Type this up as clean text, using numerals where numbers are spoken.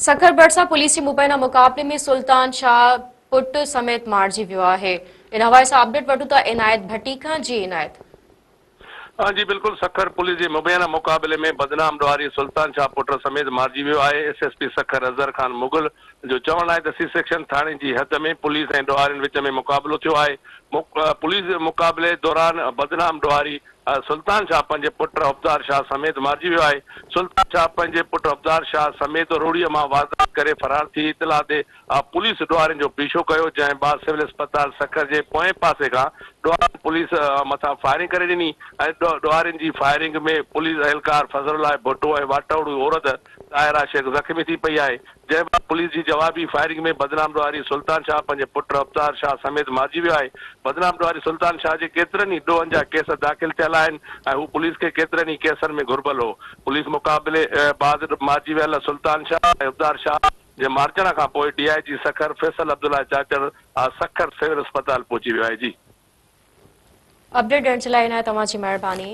سکر ڀرسان پوليس جي مبينا مقابلي ۾ سلطان شاهه پٽ سميت مارجي ويو آهي. ان حوالي سان اپڊيٽ وٺون ٿا عنايت ڀٽي کان جي عنايت. جي بلڪل سکر پوليس جي مبينا مقابلي ۾ بدنام ڏوهاري سلطان شاهه پٽ سميت مارجي ويو آهي. S S P Sukkur Azhar Khan Mughal جو چوڻ آهي ته سي سيڪشن ٿاڻي جي حد ۾ پوليس ۽ ڏوهارين وچ ۾ مقابلو ٿيو آهي. پوليس مقابلي دوران بدنام ڏوهاري سلطان شاهه پنهنجي پٽ حبدار شاهه سميت مارجي ويو آهي. سلطان شاهه پنهنجي پٽ حبدار شاهه سميت روهڙيء مان واردات ڪري فرار ٿي اطلاع تي پوليس ڏوهارين جو پيڇو ڪيو جنهن بعد سول اسپتال سکر جي پوئين پاسي کان ڏوهارين پوليس مٿان فائرنگ ڪري ڏني ۽ ڏوهارين جي فائرنگ ۾ پوليس اهلڪار فضل الله ڀٽو ۽ واٽهڙو عورت طاهره شيخ زخمي ٿي پئي آهي، جنهن بعد پوليس جي جوابي فائرنگ ۾ بدنام ڏوهاري سلطان شاهه پنهنجي پٽ افطار شاهه سميت مارجي ويو آهي. بدنام ڏوهاري سلطان شاهه جي ڪيترن ئي ڏوهن جا ڪيس داخل ٿيل آهن ۽ هو پوليس کي ڪيترن ئي ڪيسن ۾ گهربل هو. پوليس مقابلي بعد مارجي ويل سلطان شاهه ۽ افطار شاهه جي مارجڻ کان پوء D I G Sukkur Faisal Abdullah Chachar Sukkur civil اسپتال پهچي ويو آهي. جي. اپڊيٽ ڏيڻ جي لاء عنايت اوهان جي مهرباني.